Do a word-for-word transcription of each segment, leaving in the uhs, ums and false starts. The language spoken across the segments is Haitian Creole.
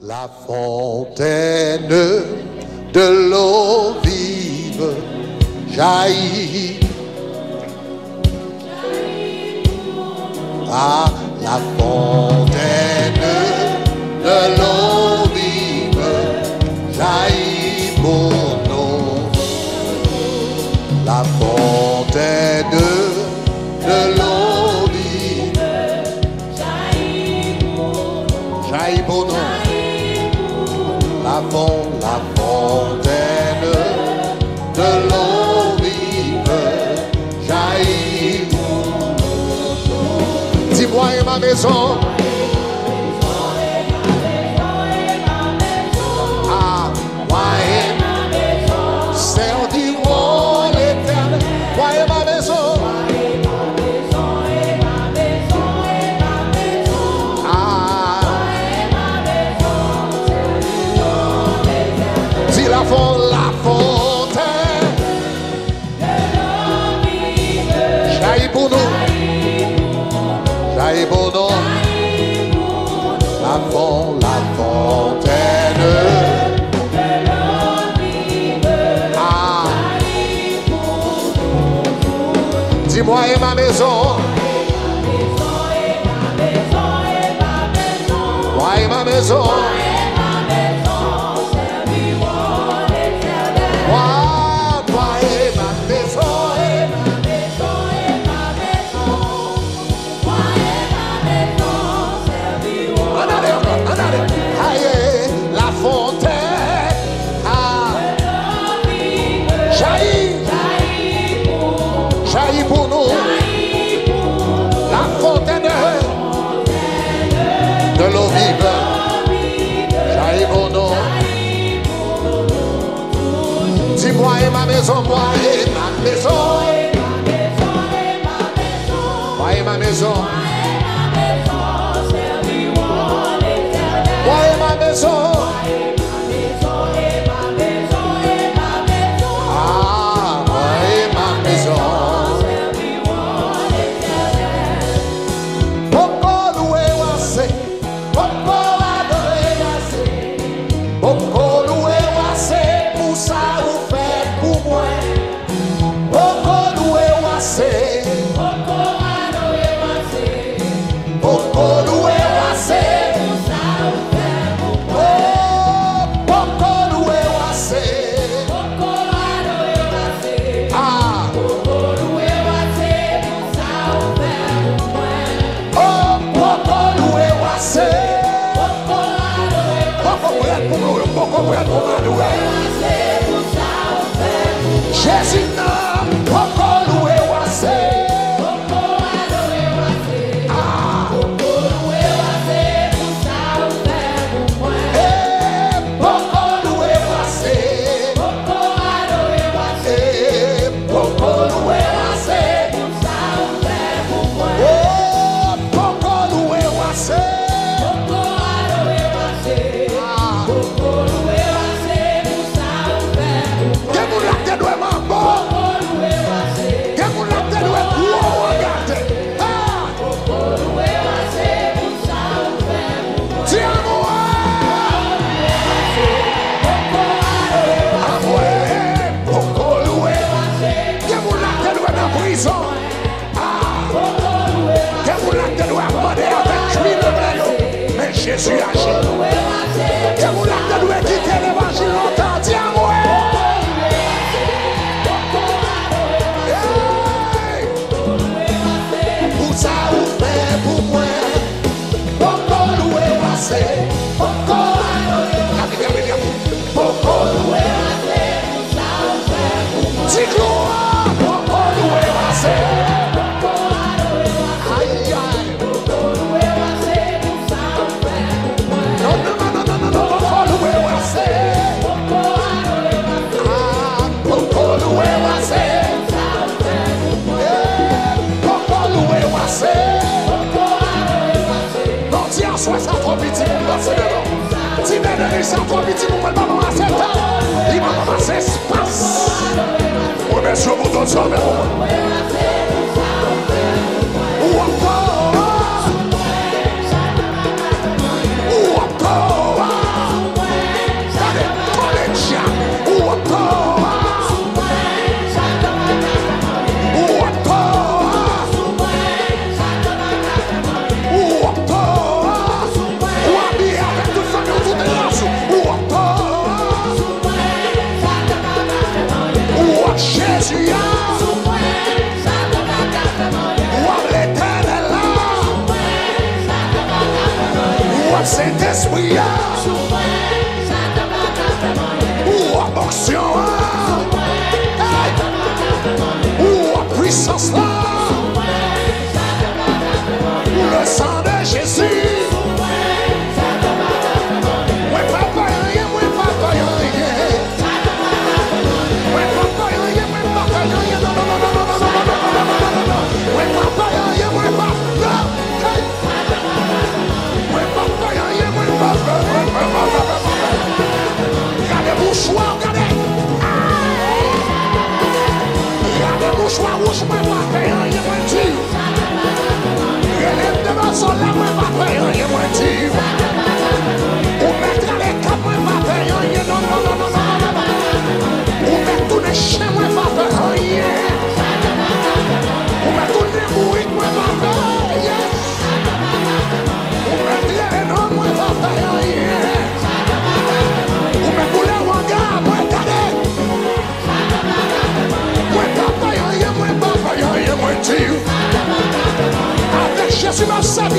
La fontaine de l'eau vive jaillit. Ah, la fontaine de l'eau vive jaillit pour nous. La fontaine de l'eau vive jaillit pour nous. La fon-, la fontaine de l'eau vive jaillit pour nous. Dis, moi et ma maison. Ah, moi et ma maison servirons l'Éternel. Moi et ma maison. Ah. Di la fon-, la fontaine. Jaillit pour nous. Jaillit pour nous. La fon-, la fontaine. Ah. Dis, moi et ma maison. Moi et ma maison. Moi, moi et ma maison. Ann ale ankò, ann ale. Aye, la fontaine. Ah. Jaillit. Jaillit pour nous. La fontaine de l'eau vive. Jaillit pour nous. Dis, moi et ma maison, moi et ma maison. Moi et ma maison. Moi et ma maison. Ah, moi et ma maison. Poko louwe w ase. Poko adore w ase. Poko louwe w ase pou sa ou fè pou mwen. Poko louwe w ase. Poko adore w ase. Poko louwe w ase. Pou sa ou fè pou mwen. Oh, poko louwe w ase. Poko adore w ase. Ah. Poko louwe w ase pou sa ou fè pou mwen. Oh, poko louwe w ase. Poko adore w ase. Poko prèt pou louwe, poko prèt pou adore. Jezi nan, poko louwe w ase. Ah. Eh, poko louwe w ase. Eh, poko louwe w ase. Oh, poko louwe w ase. Ah. Gen moun la k te dwe manbo. Gen moun la k te dwe gwo angate. Ah. Di amwe. Amwe. Poko louwe. Gen moun la k te dwe nan prizon. Ah! Gen moun la k te dwe ap mande avèk kwi nan men yo. Men Jezi aji. Gen moun la k te dwe kite levanjil lontan. Di amwe. Hey! Pou sa ou fè pou mwen. Poko louwe w ase. Poko adore w ase. Poko louwe w ase. Ti glwa, poko louwe w ase. Ayayay. Non, non, non, non, non, non, poko louwe w ase. Ah, poko louwe w ase. Eh, poko louwe w ase. Non, di aswè sa twò piti pou m pase devan. Ti bèbè li sa twò piti pou mwen, pa pase tan. Li pa pase espas. Remèsye w pou tout sa w fè pou mwen. Ou ankò. Ou ankò.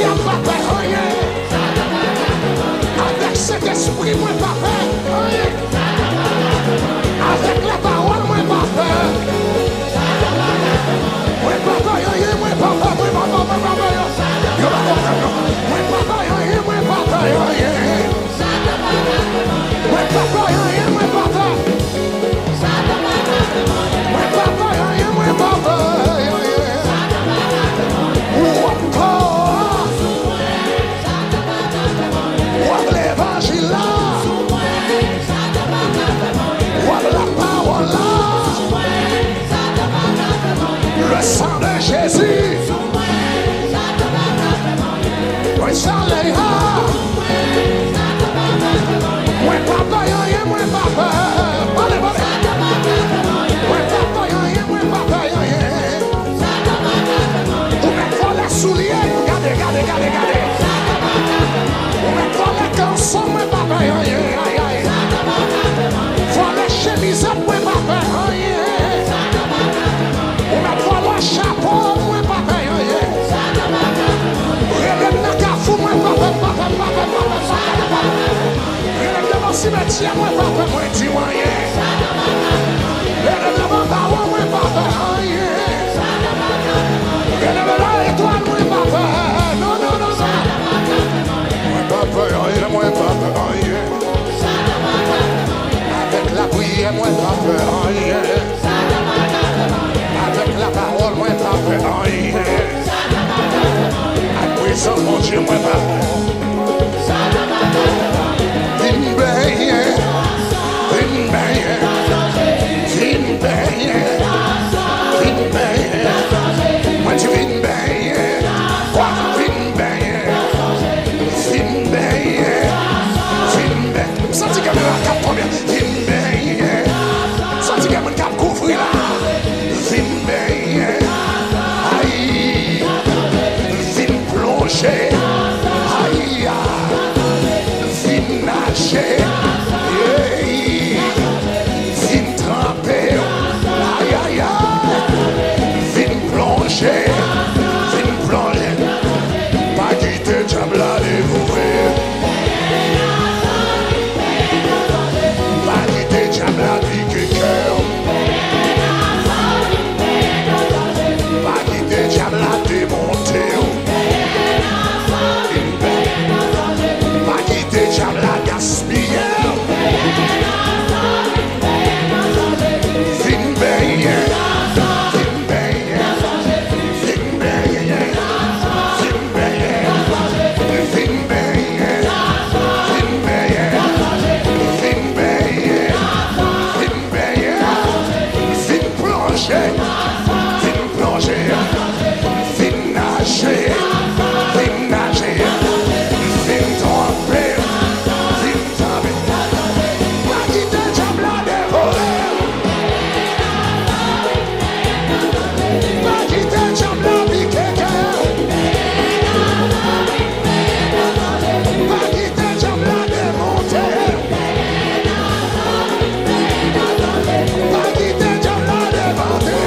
Mwen pa pè anyen. Avèk Sentespri, mwen pa pè anyen. Avèk lapawòl, mwen pa pè. Mwen pa pè anyen, mwen pa pè, mwen pa pè, mwen pa pè. Yo pa konprann, non. Mwen pa pè anyen, mwen pa pè anyen. Mwen pa pè anyen, mwen pa pè. Mwen pa pè anyen, mwen pa pè anyen. Ou wè kò a. W ap levanjil la. W ap lapawòl la. Le sang de Jésus. Mwen sale a. Mwen pa pè anyen, mwen pa pè. Pale, pale. Mwen pa pè anyen, mwen pa pè anyen. Ou mèt vòlè soulye m. Gade, gade, gade, gade. Ou mèt vòlè kanson, mwen pa pè anyen. Ay, ay. Vòlè chemizèt, mwen pa pè anyen. Ou mèt vòlè chapo, mwen pa pè anyen. Rele m nan kafou, mwen pa pè, pa pè, pa pè, pa pè, pa pè, pa pè. Rele m devan simetyè, mwen pa pè, mwen di w anyen. Rele m devan bawon, mwen pa pè anyen. Rele m nan etwal, mwen pa pè. Non, non, non, non. Mwen pa pè anyen, mwen pa pè anyen. Avèk lapriyè, mwen pa pè anyen. Avèk lapawòl, mwen pa pè anyen. Ak prezans Bondye, mwen pa pè. Vin benyen, vin benyen, vin benyen, vin benyen. Mwen di vin benyen, kwa vin benyen, vin benyen, vin benyen. M santi gen mirak k ap tonbe. Vin benyen. M santi gen moun k ap kouvri la. Vin benyen. Ay. Vin plonje. Ay, ya. Vin naje. Ey. Vin tranpe. Ay, ay, ay. Vin plonje. Vin plonje. Pa kite dyab la devore. Pa kite dyab la pike kè w. Pa kite dyab la demonte w. Pa kite dyab la gaspiye w. Vin benyen. Vin benyen. Vin benyen, vin benyen, vin benyen, vin benyen, vin benyen, vin benyen, vin plonje, vin plonje, vin naje, vin naje, vin tranpe, vin Pa kite dyab la devore. Pa kite dyab la pike kè. Pa kite dyab la demonte. Pa kite dyab la demonte.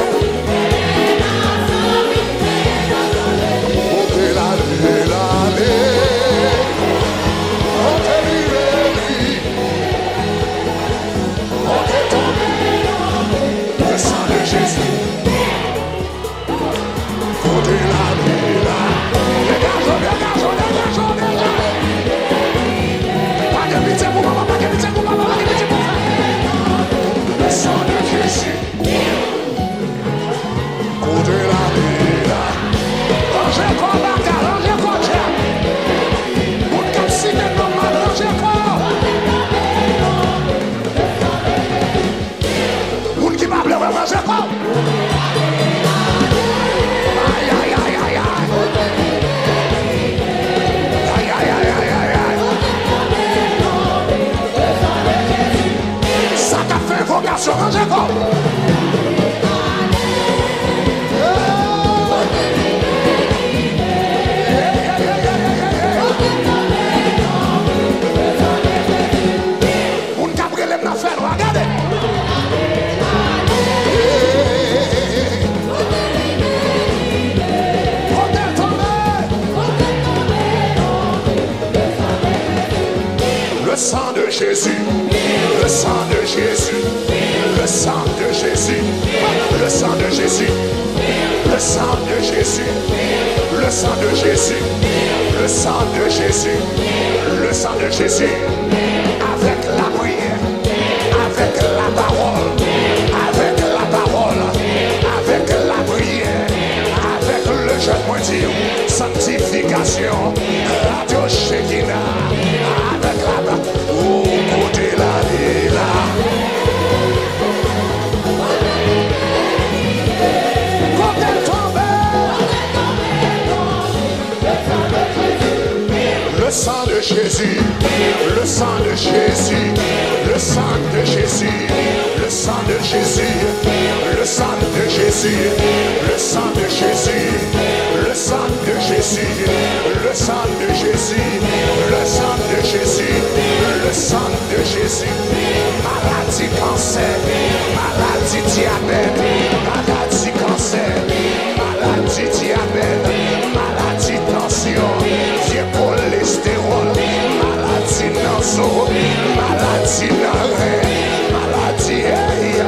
Kote l ale, l ale. Kote li ye, li. Kote tonbe. Le sang de Jésus. Kote l ale, la. Degaje w, degaje w, degaje w, degaje w. Pa gen pitye pou papa, pa gen pitye pou papa, pa gen pitye pou frè. Le sang de Jésus. Kote l ale la? Ranje kò w, baka, ranje kò w, dyab. Moun k ap site non m, ranje kò w. Moun ki pa vle wè m, ranje kò w. Ay, ay, ay, ay, ay. Ay, ay, ay, ay, ay, ay. Sa k ap fè envokasyon, ranje kò w. Moun k ap rele m nan fènwa, gade. Kote l tonbe? Le sang de Jésus, le sang de Jésus, le sang de Jésus, le sang de Jésus, le sang de Jésus, le sang de Jésus, le sang de Jésus, le sang de Jésus, avec la prière, avec la parole, avec la parole, avec la prière, avec le jeûne, mwen di, sanctification, Radio Shekinah, avec la parole. Ou kote l ale la. Kote l tonbe. Le sang de Jésus, le sang de Jésus, le sang de Jésus, le sang de Jésus, le sang de Jésus, le sang de Jésus, le sang de Jésus, le sang de Jésus, le sang de Jésus, le sang de Jésus. Maladi kansè, maladi dyabèt, maladi kansè, maladi dyabèt, maladi tansyon, vye kolestewòl, maladi nan zo, maladi nan ren, maladi, hey,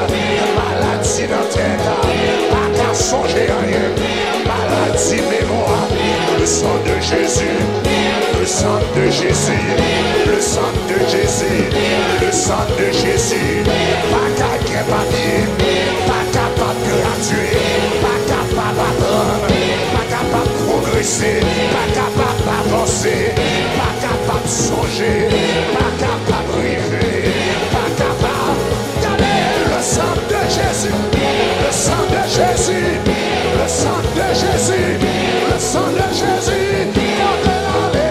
maladi nan tèt, pa ka sonje anyen, maladi memwa. Le sang de Jésus, le sang de Jésus, le sang de Jésus, le sang de Jésus. Pa ka gen papye, pa kapab gradye, pa kapab aprann, pa kapab pwogrese, pa kapab avanse, pa kapab sonje, pa kapab rive, pa kapab. Gade, le sang de Jésus, le sang de Jésus, le sang de Jésus, le sang de Jésus, kote l ale.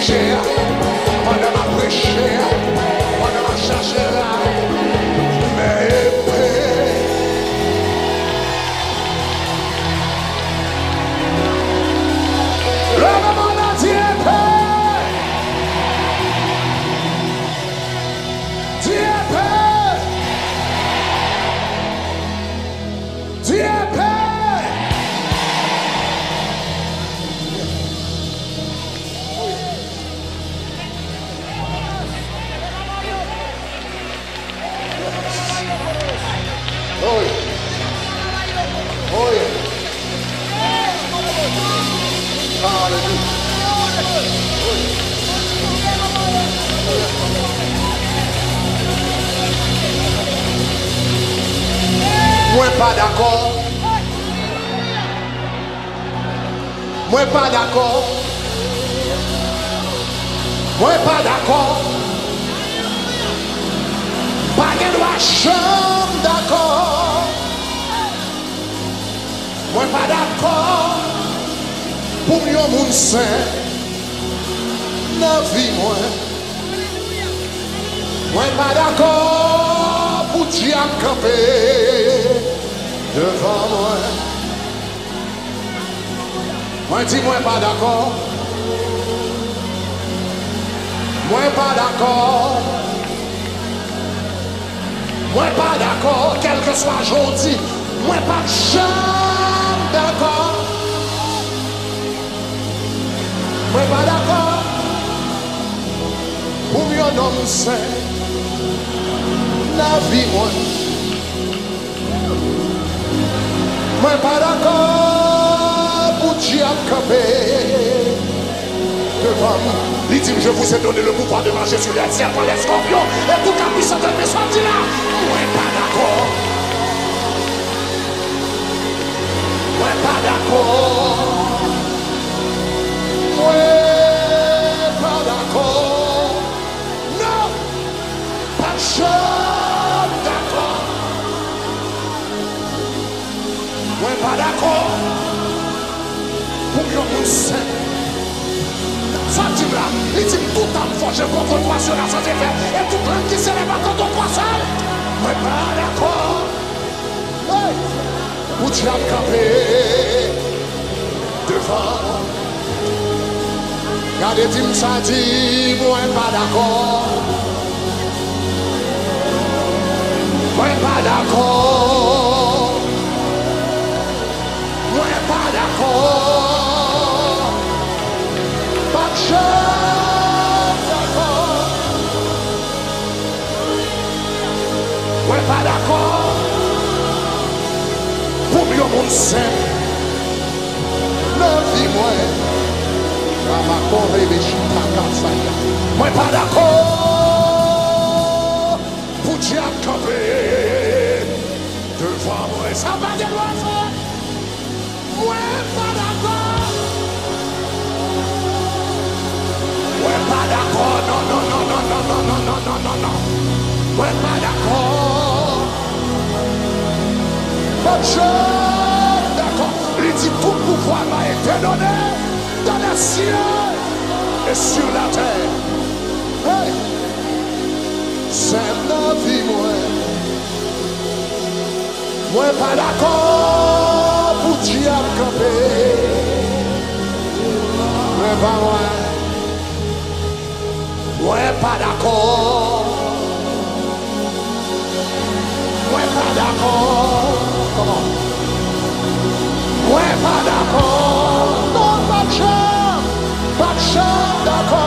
Pandan m ap preche, pandan m ap chache la, men epe. Leve men w la, di epe! Di epe! Di epe! Oy. Oy. Alelouya. Mwen pa dakò. Mwen pa dakò. Mwen pa dakò. Pa gen dwa janm dakò. Mwen pa dakò pou m yon moun sen nan vi mwen. Mwen pa dakò pou dyab kanpe devan mwen. Mwen di mwen pa dakò. Mwen pa dakò. Mwen pa dakò, kèlkeswa jan w di, mwen p ap janm dakò. Mwen pa dakò pou m yon nonm sen nan vi mwen. Mwen pa dakò pou dyab kanpe devan m. Li di m, je vous ai donné le pouvoir de marcher sur les serpents, les scorpions et toute la puissance des méchants. Di la, mwen pa dakò. Mwen pa dakò. Mwen pa dakò. Non! Pa janm dakò. Mwen pa dakò pou m yon moun sen. Sa l di m la, li di m, toute arme forgée contre toi sera sans effet, et toute langue qui s'élève contre toi sera. Mwen pa dakò. Hey! Pou dyab kanpe devan. Gade, di m sa, di, mwen pa dakò. Mwen pa dakò. Mwen pa dakò. Pa janm dakò. Mwen pa dakò pou m yon moun sen nan vi mwen. Ramakore bechita kasaya. Mwen pa dakò pou dyab kanpe devan mwen. Sa pa gen dwa fèt. Mwen pa dakò. Mwen pa dakò. Non, non, non, non. Mwen pa dakò. Mwen pa janm dakò. Li di, tout pouvoir m'a été donné dans les cieux et sur la terre. Hey! Sen nan vi mwen. Mwen pa dakò pou dyab kanpe. Mwen pa mwen. Mwen pa dakò. Mwen pa dakò. Kòman? Mwen pa dakò. Non, pa t janm, pa t janm dakò.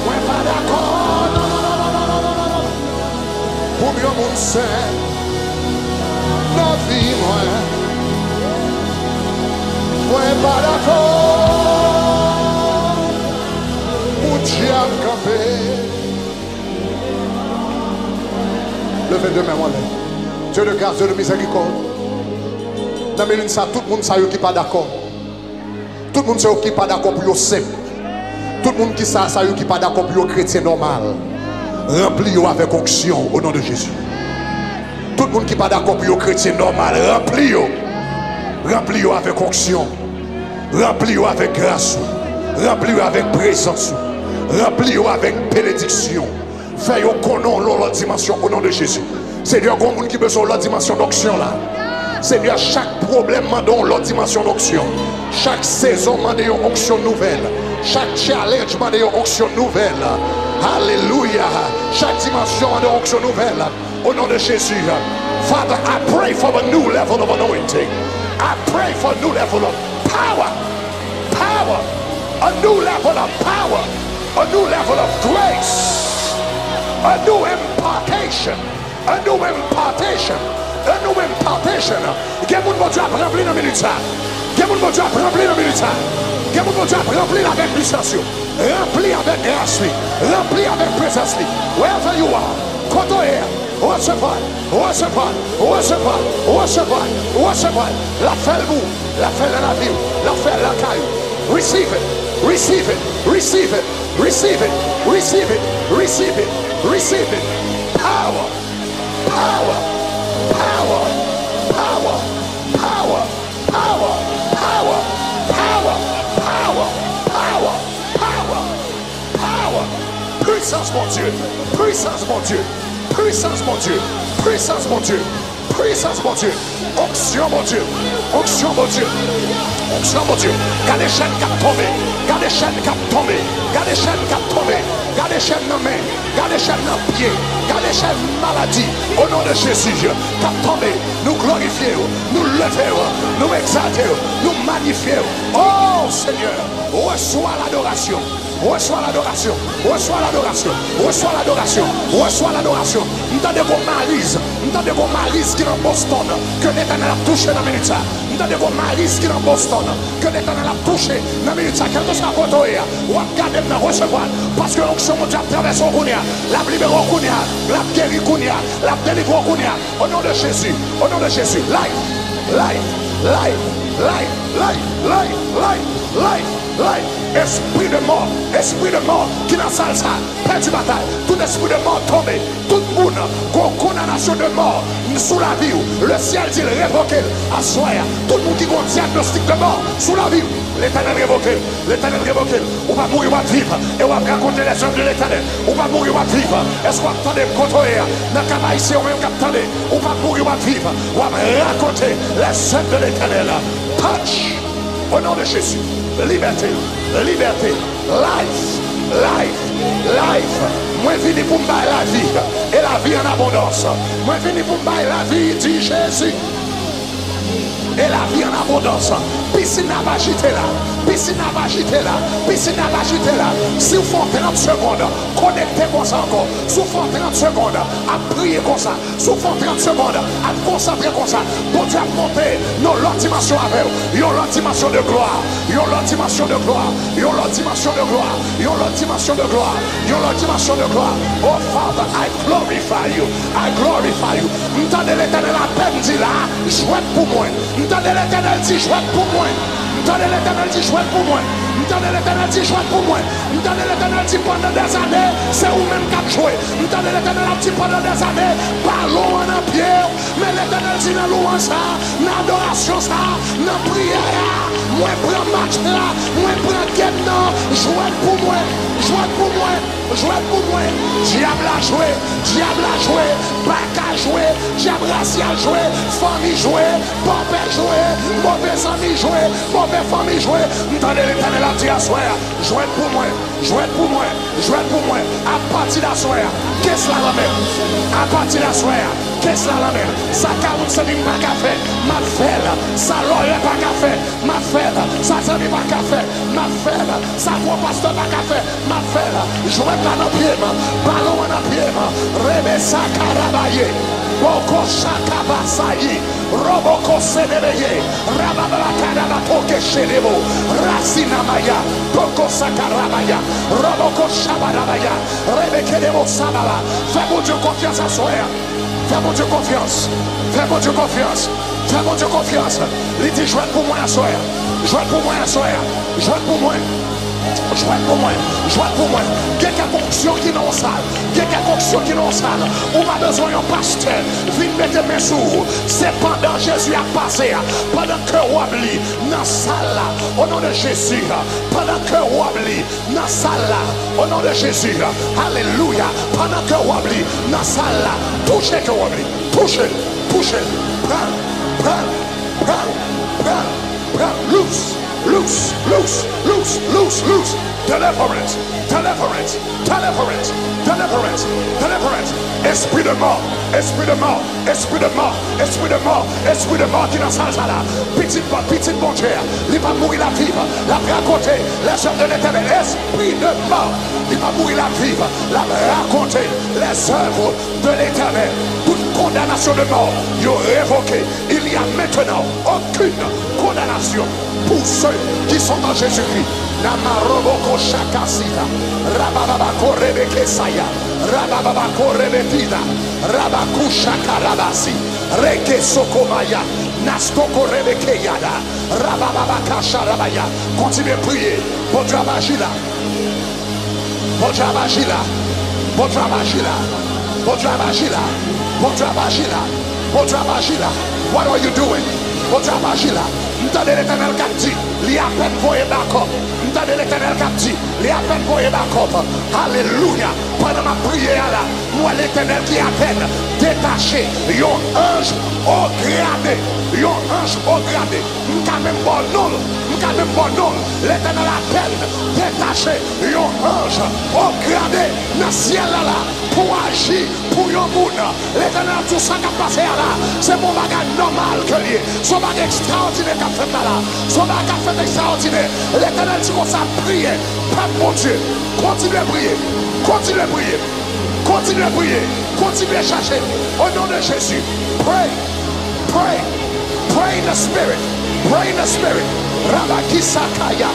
Mwen pa dakò. Non, non, non. Pou m yon moun sen nan vi mwen. Mwen pa dakò pou dyab kanpe. Leve de men w anlè. Dieu de grâce, Dieu de miséricorde. Nan minit sa, tout moun sa yo ki pa dakò. Tout moun sa yo ki pa dakò pou yo senp. Tout moun ki sa, sa yo ki pa dakò pou yo kretyen nòmal. Ranpli yo avèk onksyon, o non de Jezi. Tout moun ki pa dakò pou yo kretyen nòmal, ranpli yo. Ranpli yo avèk onksyon. Ranpli yo avèk gras ou. Ranpli yo avèk prezans ou. Ranpli yo avèk benediksyon. Fè yo konnen yon lòt dimansyon o non de Jezi. Senyè, gen moun ki bezwen yon lòt dimansyon donksyon la. Senyè, chak pwoblèm mande yon lòt dimansyon donksyon. Chak sezon mande yon onksyon nouvèl. Chak challenge mande yon onksyon nouvèl. Alelouya. Chak dimansyon mande yon onksyon nouvèl. Au nom de Jésus. Father, I pray for a new level of anointing. I pray for a new level of power. Power. A new level of power. A new level of grace. A new impartation. A new impartation. A new impartation. Gen moun Bondye ap ranpli nan minit sa. Gen moun Bondye ap ranpli nan minit sa. Gen moun Bondye ap ranpli avèk pisans yo. Ranpli avèk gras li. Ranpli avèk prezans li. Wherever you are, kote w ye a, resevwa l, resevwa l, resevwa l, resevwa l, resevwa l. L ap fè l pou ou. L ap fè l nan lavi w. L ap fè l lakay ou. Receive it. Receive it. Receive it. Receive it. Receive it. Receive it. Receive it. Power. Power. Power. Power. Power. Power. Power. Power. Power. Power. Power. Power. Pwisans Bondye. Pwisans Bondye. Pwisans Bondye. Pwisans Bondye. Pwisans Bondye. Onksyon Bondye. Onksyon Bondye. Onksyon Bondye. Gade chèn k ap tonbe. Gade chèn k ap tonbe. Gade chèn k ap tonbe. Gade chèn nan men. Gade chèn nan pye. Gade chèn maladi. O non de Jezi. K ap tonbe. Nou glorifye w. Nou leve w. Nou egzalte w. Nou manifye w. O Senyè, resevwa ladorasyon. Resevwa ladorasyon. Resevwa ladorasyon. Resevwa ladorasyon. Resevwa ladorasyon. M tande gon maliz. M tande gon maliz ki nan Boston. Ke Letènèl ap touche nan minit sa. M tande gon maliz ki nan Boston. Ke Letènèl ap touche nan minit sa. Kèlkeswa kote w ye a, w ap gade m nan resevwa l. Paske onksyon Bondye ap travèse w kounye a. L ap libere w kounye a. L ap geri kounye a. L ap delivre w kounye a. O non de Jezi. O non de Jezi. Life. Life. Life. Life. Life. Life. Life. Life. Life. Espri de mò. Espri de mò ki nan sal sa. Pèdi batay. Tout espri de mò tonbe. Tout moun gon kondanasyon de mò sou lavi w. Le syèl di l revoke l aswè a. Tout moun ki gon dyagnostik de mò sou lavi w, Letènèl revoke l. Letènèl revoke l. Ou p ap mouri, w ap viv. E w ap rakonte lèzèv de Letènèl. Ou p ap mouri, w ap viv. Èske w ap tande m kote w ye a? Nan Kap Ayisyen, ou menm k ap tande. Ou p ap mouri, w ap viv. W ap rakonte lèzèv de Letènèl. Touch. O non de Jezi. Libète. Libète. Life. Life. Life. Mwen vini pou m bay lavi. E lavi an abondans. Mwen vini pou m bay lavi, di Jezi. E lavi an abondans. Pisin nan ap ajite la. Pisin nan ap ajite la. Pisin nan ap ajite la. Si w fè yon trant segonn, konekte konsa ankò. Si w fè yon trant segonn, ap priye konsa. Si w fè yon trant segonn, ap konsantre konsa. Bondye ap monte nan yon lòt dimansyon avè w. Yon lòt dimansyon de glwa. Yon lòt dimansyon de glwa. Yon lòt dimansyon de glwa. Yon lòt dimansyon de glwa. Yon lòt dimansyon de glwa. Oh Father, I glorify you. I glorify you. M tande Letènèl apèn di la, jwèt pou mwen. M tande Letènèl di, jwèt pou mwen. M tande Letènèl di, jwèt pou mwen. M tande Letènèl di, jwèt pou mwen. M tande Letènèl di, pandan dèzane, se ou menm k ap jwe. M tande Letènèl ap di, pandan dèzane, balon an nan pye w. Men Letènèl di, nan lwanj sa, nan adorasyon sa, nan priyè a, mwen pran match la, mwen pran gèm nan, jwèt pou mwen, jwèt pou mwen. Jwèt pou mwen. Dyab la jwe, dyab la jwe, baka jwe, dyab rasyal jwe, fanmi jwe, pòpè jwe, move zanmi jwe, move fanmi jwe. M tande Letènèl ap di aswè a, jwèt pou mwen, jwèt pou mwen, jwèt pou mwen. Apati d aswè a, kes la nan men m. Apati d aswè a, kes la nan men m. Sa Caroline Sandin pa ka fè, m ap fè l. Sa Lòrè pa ka fè, m ap fè l. Sa zanmi pa ka fè, m ap fè l. Sa gwo pastè pa ka fè, m ap fè l. Jwèt la nan pye m. Balon an nan pye m. Rebe sa karabaye. Boko chaka basayi. Roboko sedebeye. Rababakadabatoke shedebo. Rasinamaya. Boko sakarabaya. Roboko shabarabaya. Rebekedebo sabala. Fè Bondye konfyans aswè a. Fè Bondye konfyans. Fè Bondye konfyans. Fè Bondye konfyans. Li di, jwèt pou mwen aswè a. Jwèt pou mwen aswè a. Jwèt pou mwen. Jwèt pou mwen, jwèt pou mwen. Gen kèk onksyon ki nan yon sal. Gen kèk onksyon ki nan yon sal. Ou pa bezwen yon pastè vin mete men sou ou. Se pandan Jezi ap pase a, pandan ke wòb li nan sal la, o non de Jezi, pandan ke wòb li nan sal la, o non de Jezi, alelouya, pandan ke wòb li nan sal la, touche ke wòb li, touche l, touche l, pran, pran, pran, pran, pran, loose, loose, loose, loose, loose, loose, deliverance, deliverance, deliverance, deliverance, deliverance, espri de mò, espri de mò, espri de mò, espri de mò, espri de mò ki nan sal sa la. Pitit, pitit Bondye a, li pa mouri, l ap viv, l ap rakonte les œuvres de l'Éternel. Espri de mò, li pa mouri, l ap viv, l ap rakonte les œuvres de l'Éternel. Tout kondanasyon de mò, yo revoke. Il y a maintenant aucune condamnation pour ceux qui sont en Jésus-Christ. Namaroboko shakasita, rabababako rebekesaya, rabababako rebetida, rabakushaka rabasi, reke sokomaya, nastoko rebekeyada, rabababakasha rabaya. Kontinye priye. Bondye ap aji la. Bondye ap aji la. Bondye ap aji la. Bondye ap aji la. Bondye ap aji la. Bondye ap aji la. What are you doing? Bondye ap aji la. M tande Letènèl k ap di, li apèn voye bakòp. M tande Letènèl k ap di, li apèn voye bakòp. Alelouya. Pandan m ap priye a la, m wè Letènèl ki apèn detache yon anj o grade. Yon anj o grade. M ka menm ba w non l. M ka menm ba w non l. Letènèl apèn detache yon anj o grade nan syèl la la pou aji pou yon moun. Letènèl ap di w sa k ap pase a la, se pa yon bagay nòmal ke l ye. Se yon bagay ekstraòdinè k ap fèt la la. Se yon bagay k ap fèt ekstraòdinè. Letènèl di konsa, priye, pèp Bondye, kontinye priye, kontinye priye. Kontinye priye. Kontinye chache. Au nom de Jésus. Pray. Pray. Pray in the spirit. Pray in the spirit. Rabaki sakaya.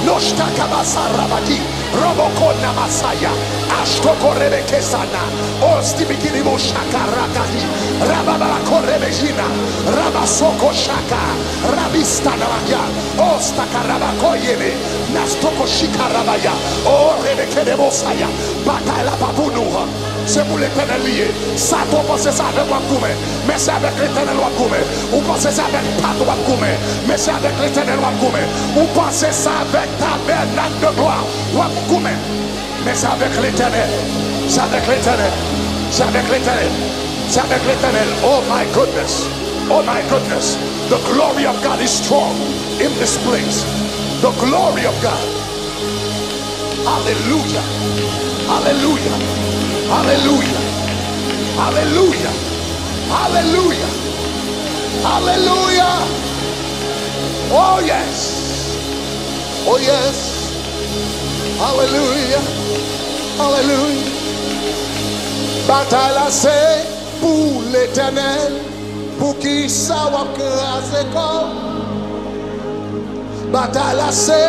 Noshtakabasa rabaki. Roboko namasaya. Ashtoko rebeke sana. Ostibikini moshaka rakati. Rababako rebejina. Rabasoko shaka. Rabista namaya. Ostaka rabako yebe. Nastoko shika rabaya. O rebeke de bosaya. Batay la pa pou nou. Se pou Letènèl li ye. Satan, w panse se avèk w ap goumen, men se avèk Letènèl w ap goumen. Ou panse se avèk pat w ap goumen, men se avèk Letènèl w ap goumen. Ou panse se avèk tabènak de glwa w ap goumen, men se avèk Letènèl. Se avèk Letènèl. Se avèk Letènèl. Se avèk Letènèl. Oh my goodness. Oh my goodness. The glory of God is strong in this place. The glory of God. Alelouya. Alelouya. Alelouya. Alelouya. Alelouya. Alelouya. Oh yes. Oh yes. Alelouya. Alelouya. Batay la se pou Letènèl. Poukisa w ap kraze kò w? Batay la se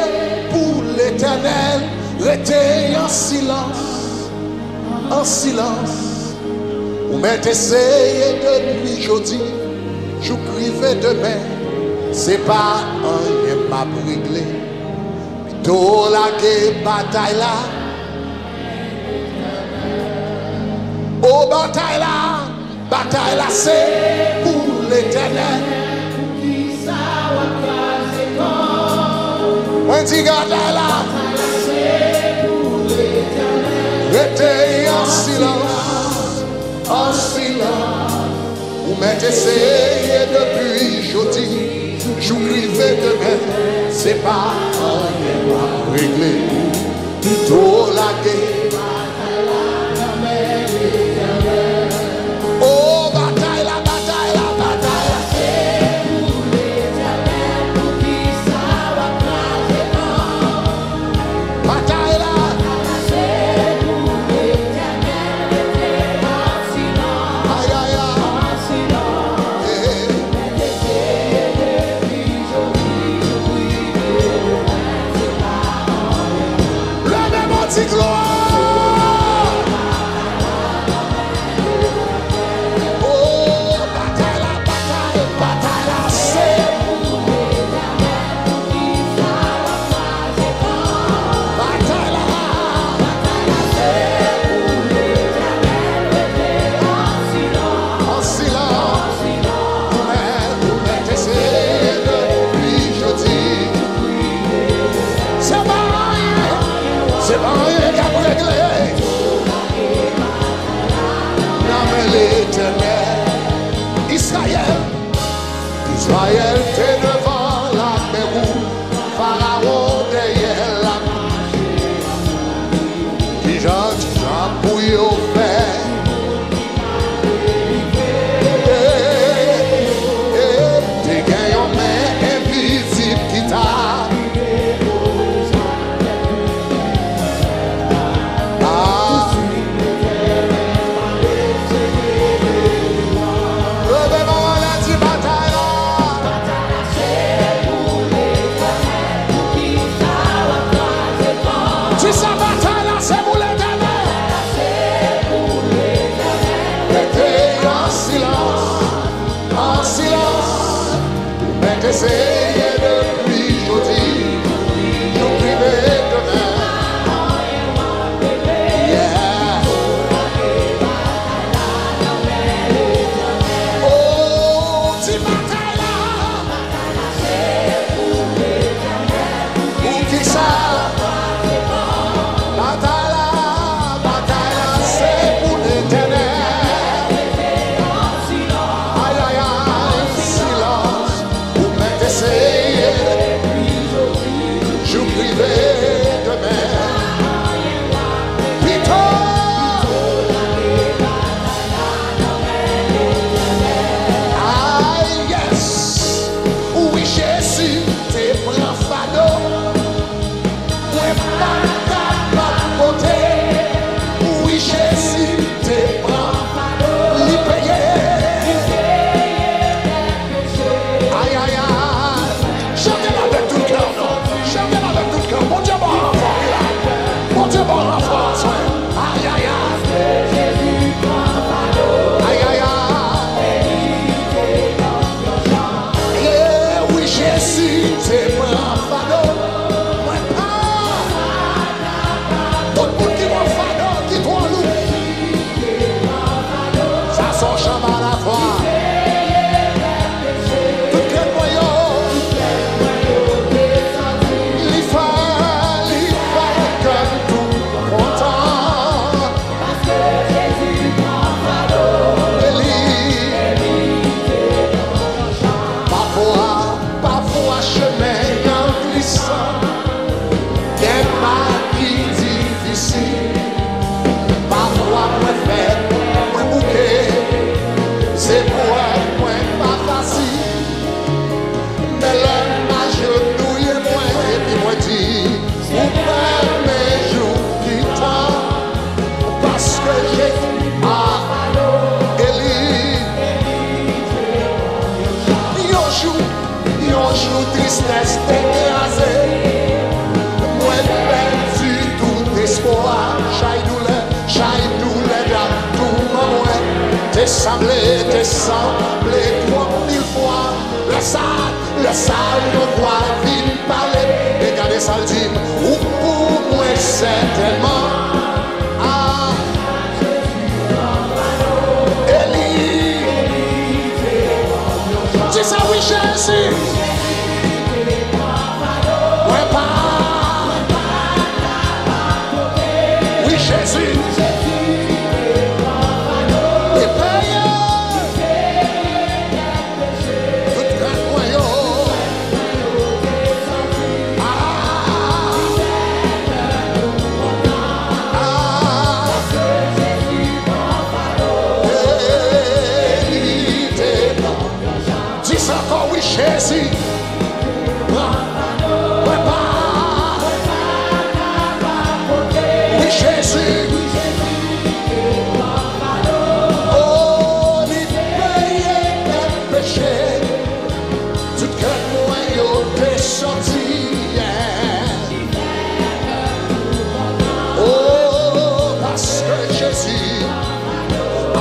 pou Letènèl. Rete an silans, an silans. Ou mèt eseye depi jodi jouk rive demen. Se pa anyen m ap regle. Pito lage batay la. O batay la, batay la se pou Letènèl. Mwen di batay la, rete an silans, an silans. Ou mèt eseye depi jodi jouk rive demen. Se pa anyen w ap regle. Pito lage. O batay la, batay la, batay la. Batay la. Ay, ay, ay. Eh, eh. Leve yon ti glwa. Oh, batay la, batay, batay la, se. Sanble, te sanble twòp mil fwa. Lè sa, lè sa, yon vwa vin pale m. E gade sa l di m, ou pou mwen sètènman. Ah, Eli. Di sa, wi, Jezi. Mwen pa. Wi, Jezi. Li peye. Tout krent mwen yo. Ah. Ah. Eli te pran. Di sa ankò, wi, Jezi. Pran. Mwen pa. Wi, Jezi. Oh, li peye dèt peche. Tout krent mwen yo te soti, yeah. Oh, paske Jezi,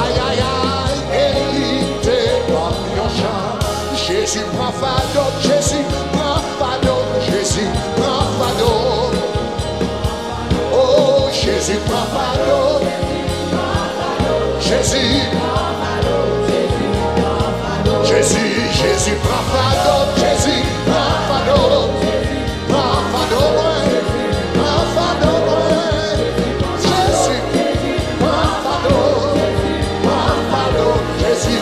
ay, ay, ay, e li te ban m yon chans. Jezi pran fado m, Jezi pran fado m, Jezi pran fado m. Oh, Jezi pran fado m. Jezi. Jezi, Jezi pran fado m, Jezi pran fado m. Pran fado mwen, pran fado mwen. Jezi, pran fado, pran fado, Jezi.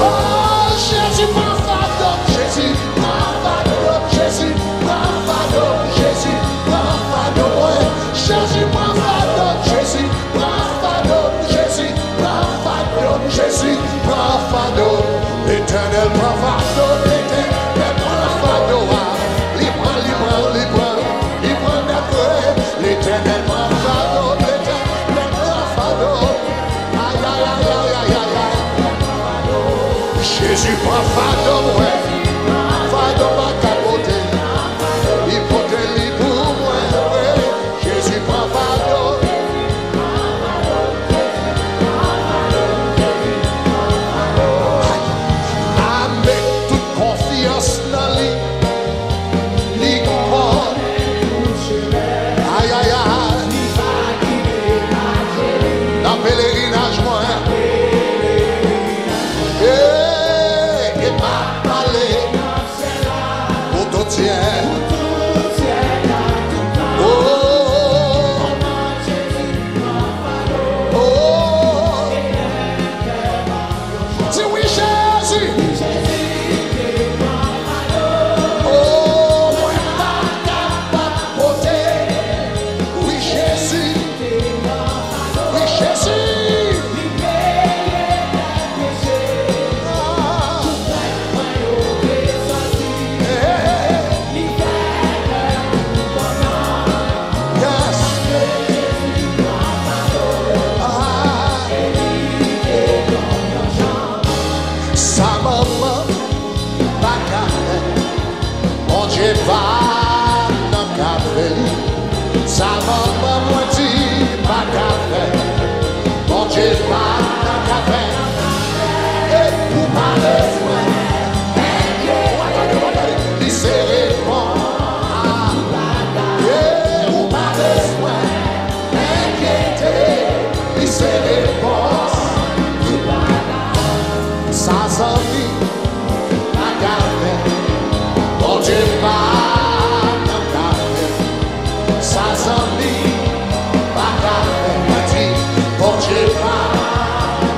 Oh, Jezi, pran fado, Jezi, pran fado, Jezi, pran fado, Jezi, pran fado mwen. Jezi, pran fado, Jezi, pran fado, Jezi, pran fado, Jezi, pran fado. Letènèl pran fado, Letènèl pran fado a. Li pran, li pran, li pran, li pran nèt vre. Letènèl pran fado, Letènèl pran fado. Ay, ay, ay. Jezi pran fado mwen, fado m pa ka pote. Li pote li pou mwen vre. Jezi pran fado. A met tout konfyans nan li. Li gon pòt. Ay, ay, ay. Nan pelerinaj mwen. Hey, e m ap pale. Pou tout syèl. Oh, oh, oh. Di wi, Jezi. Oh, mwen pa kapab pote. Wi, Jezi. Wi, Jezi. Yes. Ah. Sa manman pa ka fè, Bondye pa nan ka fè li. Sa manman mwen di pa ka fè, Bondye pa nan ka fè. E ou pa bezwen enkyete. Ou pa tande, ou pa tande. Li se repons. Ah. E ou pa bezwen enkyete. Li se repons. Sa zanmi pa ka fè, Bondye pa nan ka fè. Sa zanmi pa ka fè, mwen di, Bondye pa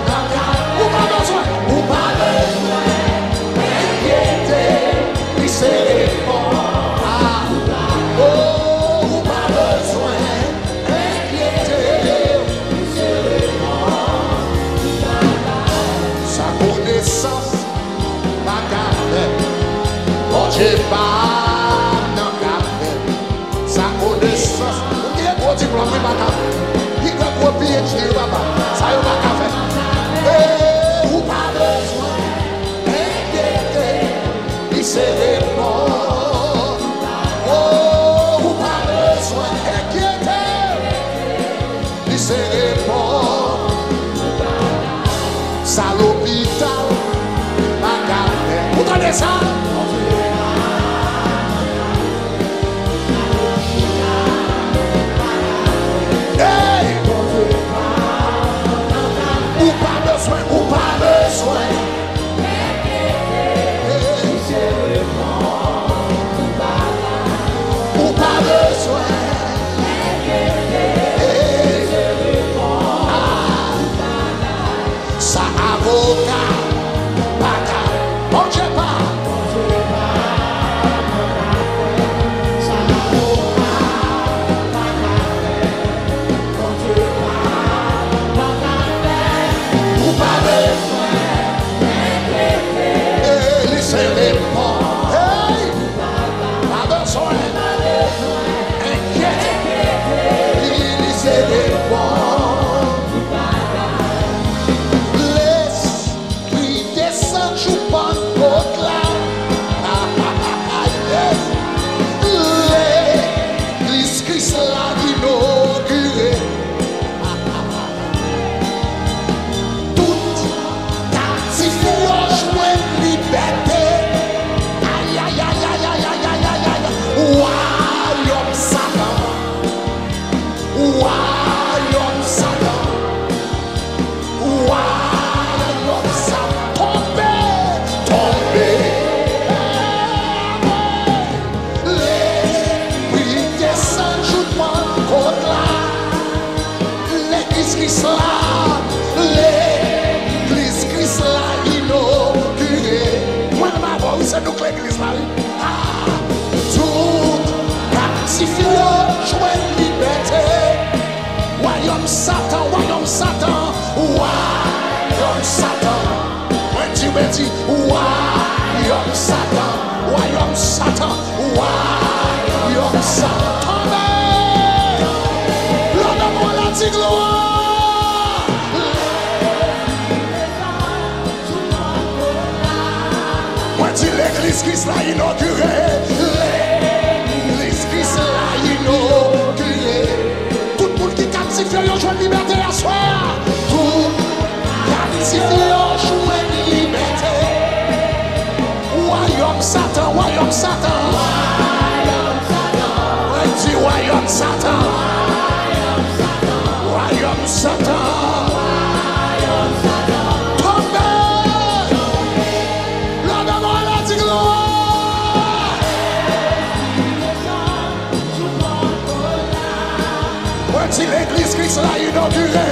nan ka. Ou pa bezwen, ou pa bezwen enkyete, li se repons. Ah, oh, ou pa bezwen enkyete. Sa konesans pa ka fè, Bondye pa nan ka fè. Sa konesans, ou gen gwo diplòm, wi, pa ka fè. Li gen gwo P H D, wi, papa. Sa yo pa ka fè. E ou pa bezwen enkyete. Li se repons. Oh, ou pa bezwen enkyete. Li se repons. Sa. Hey! Ou pa bezwen, ou pa bezwen. Hey! Ou pa bezwen. Hey! Ah! Sa avoka pa ka, Bondye pa. Ou pa bezwen enkyete, li se repons. Hey! Pa bezwen enkyete, li, li se repons. Lespri desann jou Pantkot la. Legliz Kris la inogire. Tout kaptif yo jwenn libète. Ayayayay. Wayòm Satan. Wayòm Satan. Wayòm Satan. Tonbe. Tonbe. Lespri desann jou Pantkot la. Legliz Kris la, legliz Kris la inogire. Mwen menm avè w, wi, se nou k legliz la, wi. Ah! Tout kaptif yo jwenn libète. Wayòm Satan, wayòm Satan, wayòm Satan. Mwen di, mwen di, wayòm Satan, wayòm Satan, wayòm Satan. Tonbe! Lè w nan mwen la, di glwa! Mwen di, legliz Kris la inogire. Legliz Kris la inogire. Tout moun ki kaptif yo, yo jwenn libète aswè a. Tout kaptif yo jwenn libète. Wayòm Satan, wayòm Satan. Mwen di, wayòm Satan. Wayòm Satan. Tonbe! Lè w nan mwen la, di glwa! Mwen di, legliz Kris la inogire.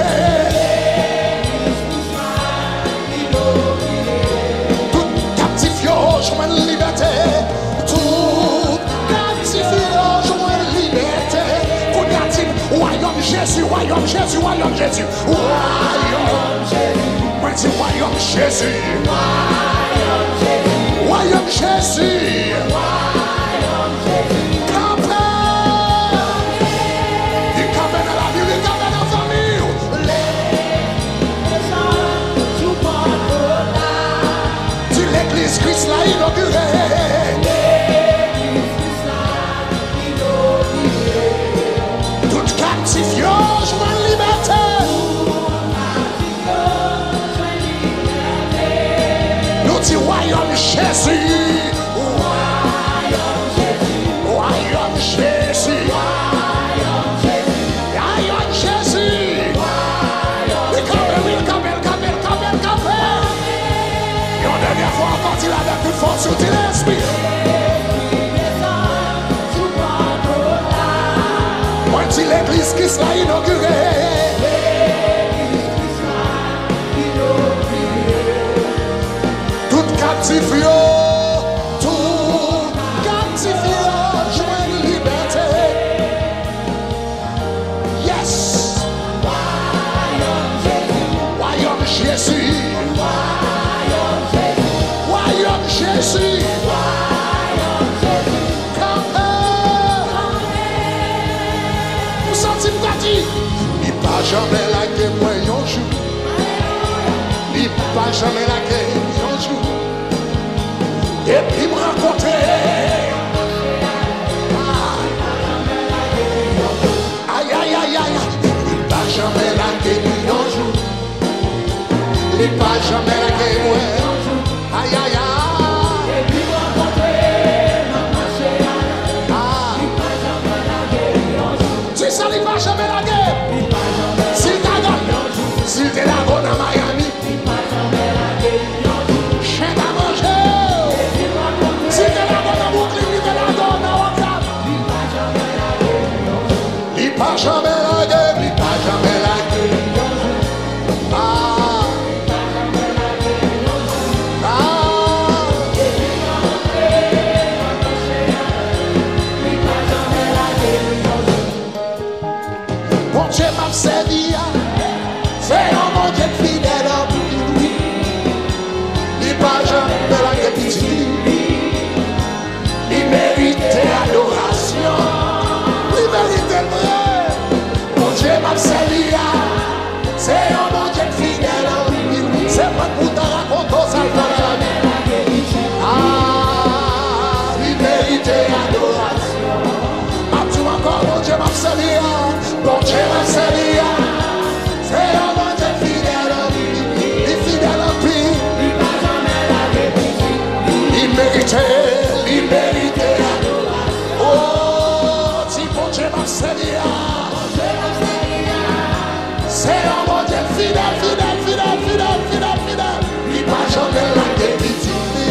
Tout kaptif yo jwenn libète. Tout kaptif yo jwenn libète. Kounye a di, wayòm Jezi, wayòm Jezi, wayòm Jezi. Wayòm Jezi. Mwen di, wayòm Jezi. Wayòm Jezi. Kanpe. Li kanpe nan lavi w, li kanpe nan fanmi w. Di, legliz Kris la inogire. Tout kaptif yo jwenn libète. Nou di, wayòm Jezi. Wayòm Jezi. Wayòm Jezi. Li kanpe, wi, l kanpe, l kanpe, l kanpe, l kanpe. Yon dènyè fwa ankò, di l avèk tout fòs ou, di, lespri. Mwen di, legliz Kris la inogire. Tout kaptif yo, tout kaptif yo jwenn libète. Yes! Wayòm Jezi. Wayòm Jezi. Kanpe. Ou santi m ta di, li pa janmen lage mwen yon jou. Li pa janmen lage yon jou. Depi m rankontre. Ah. Ay, ay, ay, ay, ay. Li pa janmen lage m yon jou. Li pa janmen lage mwen. Ay, ay, ay. Li pa janmen lage. Si l ta gad, si l te lage w nan Miami, chen ta manje w. Si l te lage w nan Brooklyn, li te lage w nan Oakland. Li pa janmen lage, li pa janmen lage. Ah. Ah. Bondye m ap sèvi a, se yon Bondye k fidèl anpil, wi. Li pa janm lage pitit li. Li merite adorasyon. Li merite l vre. Bondye m ap sèvi a, se yon Bondye k fidèl anpil, wi. Se mwen k pou ta rakonte w sa l fè nan lavi. Ah, li merite adorasyon. M ap di w ankò, Bondye m ap sèvi a, Bondye m ap sèvi a, se yon Bondye fidèl anpil, li fidèl anpil. Li pa janmen lage pitit li. Li merite, li merite adorasyon. Oh, di Bondye m ap sèvi a. Bondye m ap sèvi a. Se yon Bondye fidèl, fidèl, fidèl, fidèl, fidèl, fidèl. Li pa janmen lage pitit li.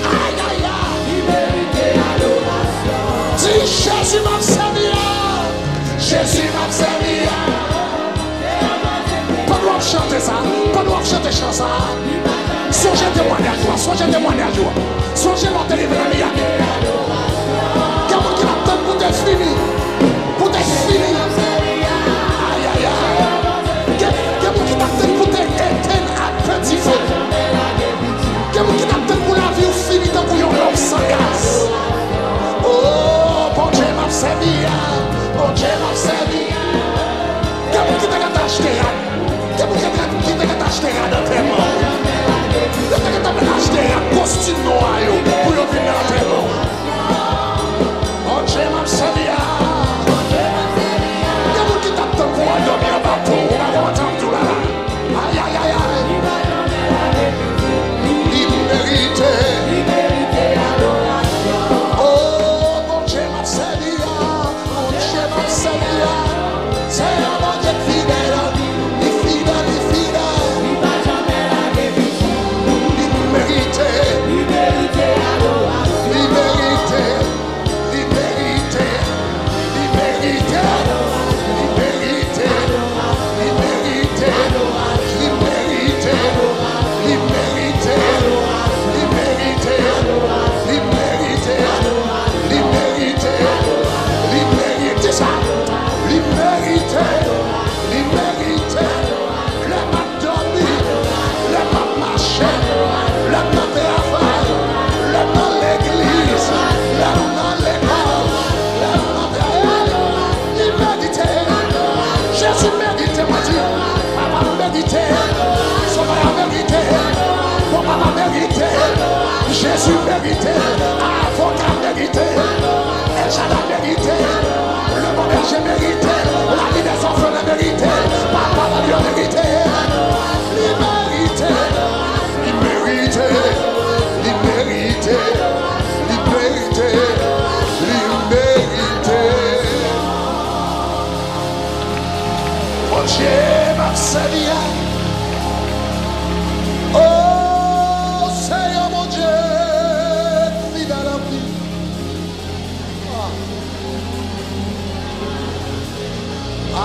Ay, ay, ay. Li merite adorasyon. Di, Jezi m ap sèvi a. Jezi m ap sèvi a. Pandan w ap chante sa, pandan w ap chante chan sa, sonje temwanyaj ou a, sonje temwanyaj ou a. Sonje lè w te rive nan Miami. Gen moun ki t ap tann pou te fini. Pou te fini. Ayayay. Gen, gen moun ki t ap tann pou te etenn ak fè dife. Gen moun ki t ap tann pou lavi w fini tankou yon lòp san gaz. Oh, Bondye m ap sèvi a. Bondye m ap sèvi a. Gen moun ki te gentan achte rad. Gen moun ki te, ki te gentan achte rad antèman. Yo te gentan achte rad kostim nwa yo pou yo vin nan antèman. Bondye m ap sèvi a. Gen moun ki t ap tann pou w al dòmi anba pon. Ou pa konprann sa m di w la la. Ayayayay. Li merite. Oh, Bondye m ap sèvi a. Bondye m ap sèvi a, se yon Bondye k fidèl. Li fidèl, li fidèl. Li pa janmen lage pitit li. Li merite. Li merite adorasyon. Li merite. Li merite. Li merite. Li merite. Li merite. Li merite. Li merite. Li merite. Li merite. Li merite. Li merite. Li merite. Di sa. Li merite. Li merite. Lè m ap dòmi, lè m ap mache, lè m nan travay, lè m nan legliz, lè m nan lekòl, lè m nan travay. Li merite. Jezi merite, mwen di. Papa merite. Sovè a merite. Bon papa merite. Jezi merite. Avoka merite. El Shaddai merite. Le bon berger merite. La vie des orphelins merite. Papa Dieu merite. Li merite. Li merite. Li merite. Li merite. Li merite. Bondye m ap sèvi a. Oh, se yon Bondye fidèl anpil. Ah.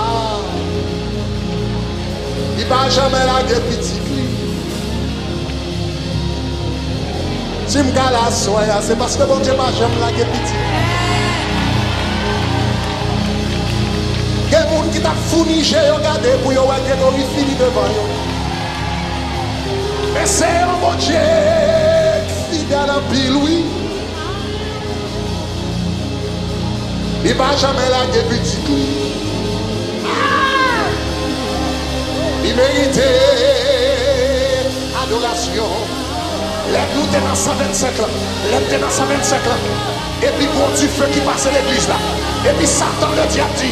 Ah. Li pa janmen lage pitit li. Si m ka la aswè a, se paske Bondye pa janm lage pitit li. Gen moun ki t ap founi je yo gade pou yo wè Gregory fini devan yo. Men se yon Bondye k fidèl anpil, wi. Li pa janmen lage pitit li. Li merite adorasyon. Lè nou te nan san vennsenk lan, lè m te nan san vennsenk lan, epi gwo dife ki pase legliz la, epi Satan ledyab di,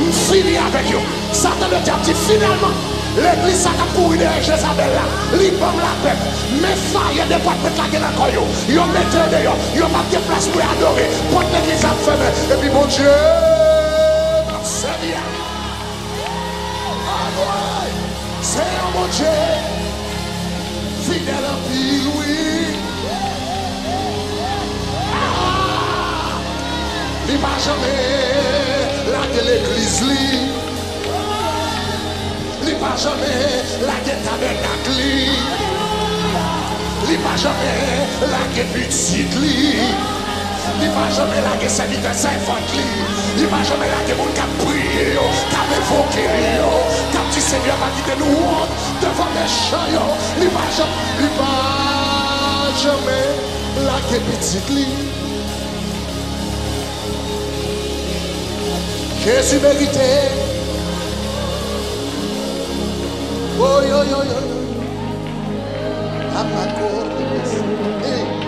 "M fini avèk yo." Satan ledyab di, "Finalman, legliz sa k ap kouri dèyè Jezabèl la, li ban m lapè." Men faya depatman la gen nan kò yo. Yo mete yo deyò. Yo p ap gen plas pou yo adore. Pòt legliz la ap fèmen. Epi Bondye m ap sèvi Bondye fidèl anpil, wi. Ah! Li pa janmen lage legliz li. Li pa janmen lage tabènak li. Li pa janmen lage pitit li. Li pa janmen lage sèvitè, sèvant li. Li pa janmen lage moun k ap priye yo, k ap envoke li yo, k ap di, Senyè, pa kite nou wont devan mechan yo. Li pa janm, li pa janmen lage pitit li. Jezi merite. Oy, oy, oy, oy. Amako. Hey.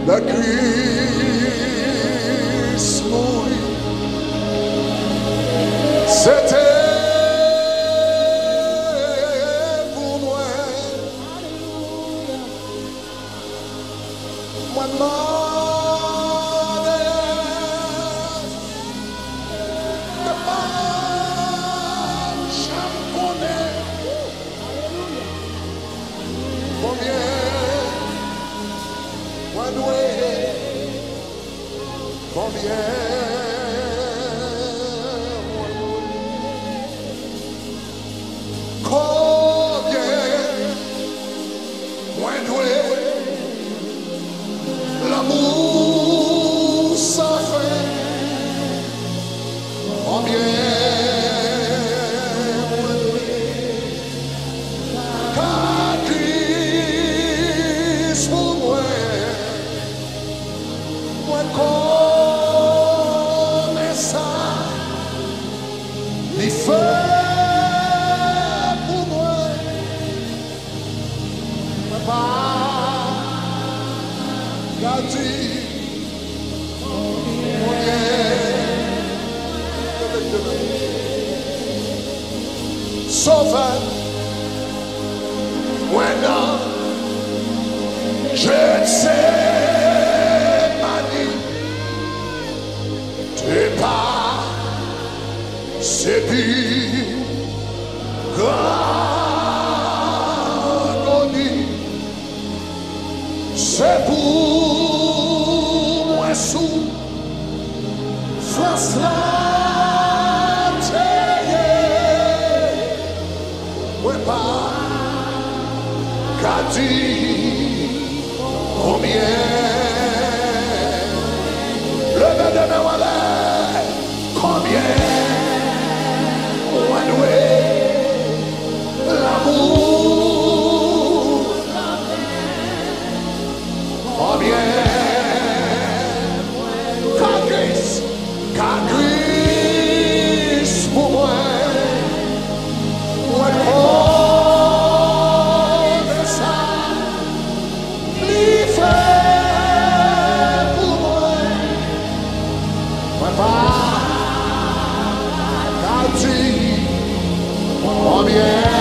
Lè Kris mouri, se te pou mwen. Mwen mande, mwen pa janm konnen konbyen mwen dwe, konbyen mwen dwe. Konbyen mwen dwe lanmou san fen? Konbyen mwen dwe ka Kris pou mwen? Mwen konnen sa li fè pou mwen. Mwen pa ka di konbyen. Sovè mwen nan Jetsemani, te pa se pi gran agoni, se pou mwen soufrans la te ye. Mwen pa ka di konbyen. Leve de men w anlè. Konbyen mwen dwe lanmou? Konbyen ka Kris, ka Kris pou mwen? Mwen konnen sa li fè pou mwen. Mwen pa ka di konbyen.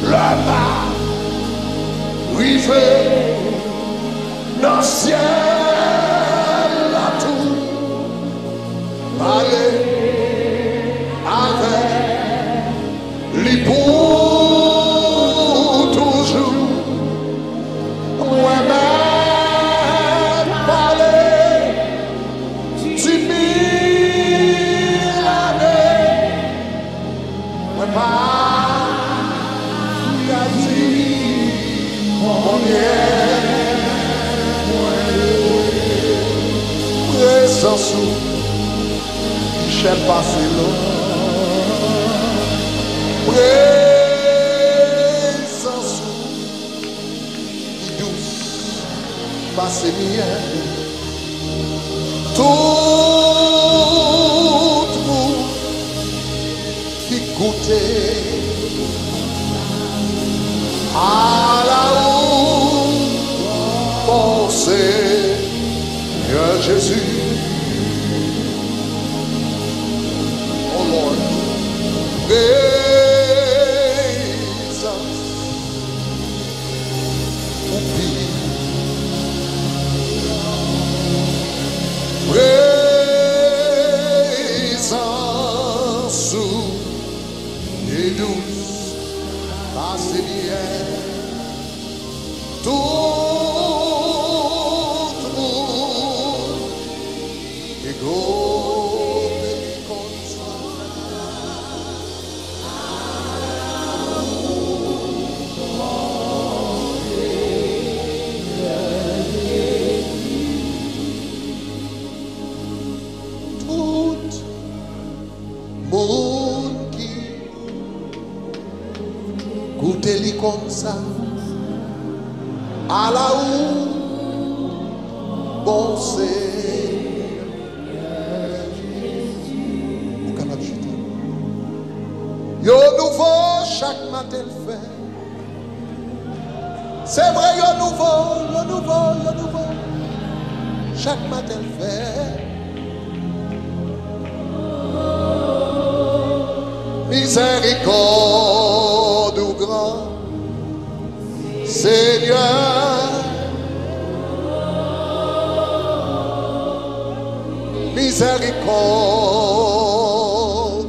Lè m a rive nan syèl la tou, pale avèk li pou toujou. Mwen mèt pale di mil ane. Mwen pa ka di konbyen. Prezans ou pi chè pase lò. Prezans ou pi dous pase myèl. Tout moun ki goute a la ou, bon Senyè Jezi. Oh Lord, prezans ou pi, prezans ou pi dous pase myèl. Tout moun ki goute li konn sa. Tout moun ki goute li konn sa. Ala ou, bon Senyè Jezi. Ou kapab chita. Yo nouvo chak maten l fè. Se vre, yo nouvo, yo nouvo, yo nouvo. Chak maten l fè. Mizèrikòd ou gran, Senyè. Mizèrikòd.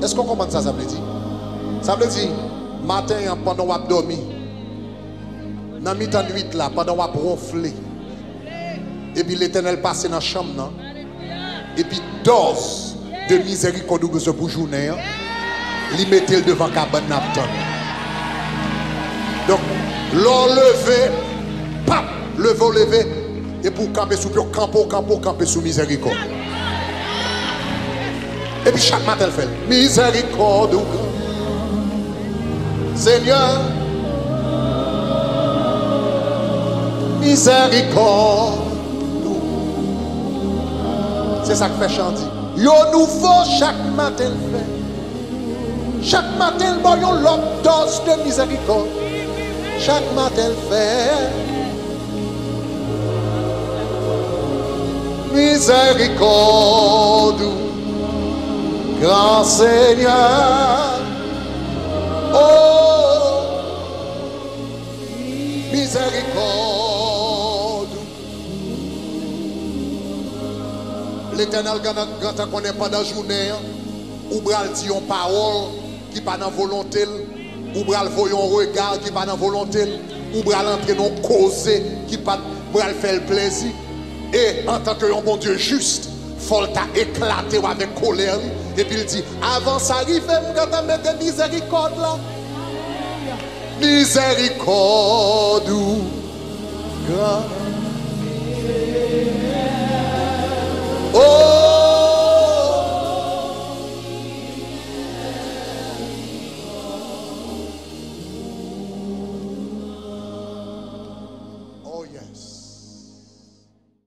Èske w konprann sa sa vle di? Sa vle di, maten an, pandan w ap dòmi, nan mitan nuit la, pandan w ap wonfle, epi Letènèl pase nan chanm nan, epi dòz de mizèrikòd ou bezwen pou jounen an, li mete l devan kabann nan ap tann. Donk, lè w leve, pap, leve w leve, epi w kanpe sou pye w, kanpe w kanpe w kanpe sou mizèrikòd. Epi chak maten l fè l. Mizèrikòd ou gran. Senyè, mizèrikòd ou. Se sa k fè chan di, yo nouvo chak maten l fè. Chak maten l ba w yon lòt dòz de mizèrikòd. Chak maten l fè. Mizèrikòd ou, gran Senyè. Oh, mizèrikòd ou. Letènèl gentan, gentan konnen pandan jounen an, ou pral di yon pawòl ki pa nan volonte l, ou pral voye yon rega ki pa nan volonte l, ou pral antre nan yon koze ki pa t pral fè l plezi. E antanke yon Bondye jis, fò l ta eklate w avèk kolè li, epi l di, avan sa rive, m gentan mete mizèrikòd la. Mizèrikòd ou gran.